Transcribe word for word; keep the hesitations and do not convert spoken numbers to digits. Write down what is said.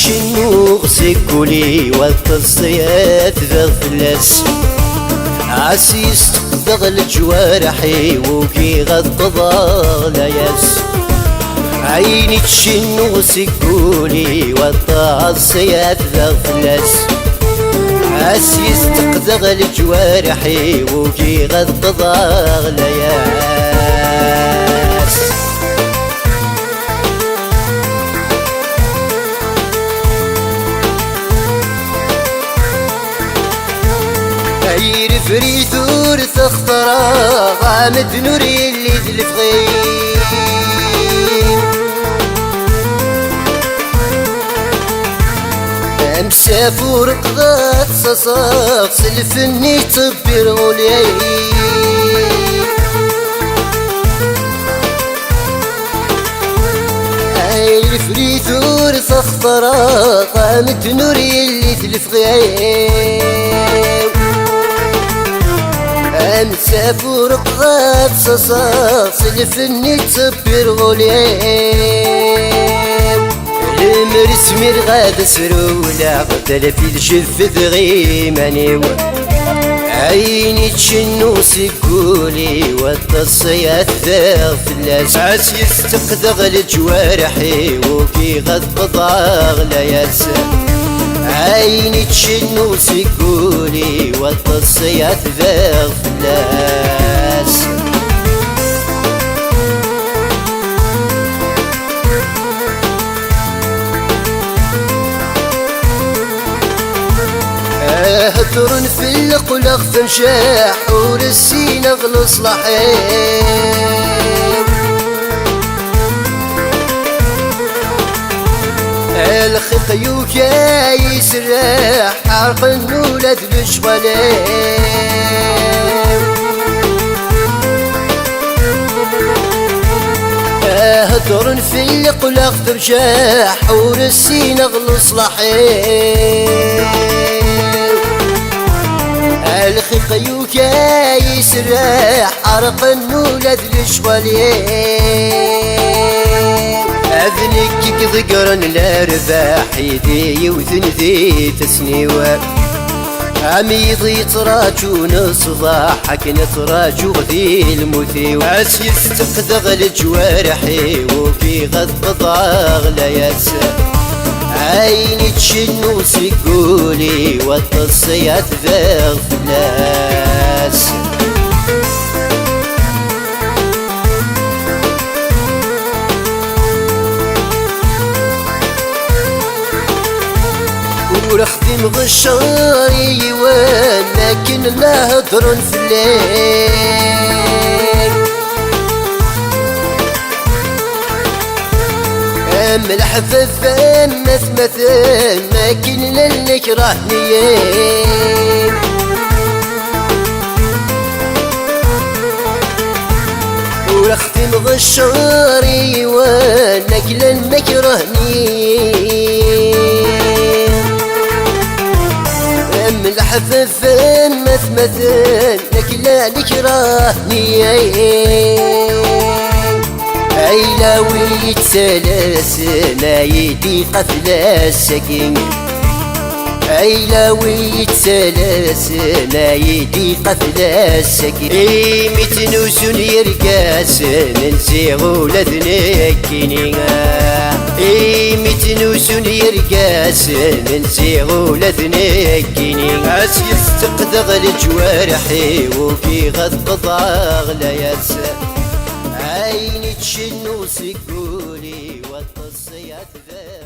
Cennuɣ seg wul-iw, aṭas ay ad tbeɣ fell-as. Ɛas yesteqdeɣ leǧwareḥ-iw, ugiɣ ad qḍeɣ layas. Ayen i tcennuɣ seg wul-iw, aṭas ay ad tbeɣ fell-as. Ɛas yesteqdeɣ leǧwareḥ-iw, ugiɣ ad qḍeɣ layas. Ay refrit ur textar, amedden ur yelli d lefɣi. Amsaf ur qḍat ṣaṣaɣ s lfenni ttebbiṛ ɣulay. Ay refrit ur textar, amedden ur yelli d lefɣi. Amsaf ur qḍat ṣaṣaɣ s lfenni ttebbiṛ ɣulay. Lemmer zmireɣ ad as-rewleɣ, talfi tjeffed ɣer iman-iw. Ayen i tcennu seg wul-iw, aṭas ay ad tbeɣ fell-as. Ɛas yesteqdeɣ leǧwareḥ-iw, ugiɣ ad qḍeɣ layas. Ayen i tcennu seg wul-iw, aṭas ay ad tbeɣ fell-as. Heddren fell-i qqleɣ d amjaḥ, ur ssineɣ leṣlaḥ-iw. Lxiq yugi-yi s rrbeḥ, ɛerqen ula d lecɣal-iw. Heddren fell-i qqleɣ d amjaḥ, ur ssineɣ leṣlaḥ-iw. Lxiq yugi-yi s rrbeḥ, ɛerqen ula d lecɣal-iw. D nekk i iḍeggren lerbaḥ, i d-yewten di tfesna-iw. Am yiḍ yettraǧun ṣṣbeḥ, akken ttraǧuɣ di lmut-iw. Ɛas yesteqdeɣ leǧwareḥ-iw, ugiɣ ad qḍeɣ layas. Ayen i tcennu seg wul-iw, aṭas ay ad tbeɣ fell-as. Ur xdimeɣ ccer i yiwen akken la heddren fell-i. Am leḥbab, am atmaten, akken llan lekrah-nni. Ur xdimeɣ ccer i yiwen akken llan lekrah-nni. Am leḥbab, am atmaten, akken llan lekrah-nni. Ayla wi yettalasen, ay d-iqafel ass-agi. Ayla wi yettalasen, ay d-iqafel ass-agi. Imi ttnusun yergasen, nsiɣ ula d nekkini. Imi ttnusun yergasen, nsiɣ ula d nekkini. Ɛas yesteqdeɣ leǧwareḥ-iw, ugiɣ ad qḍeɣ layas. Ayen i tcennu seg wul-iw, aṭas ay ad tbeɣ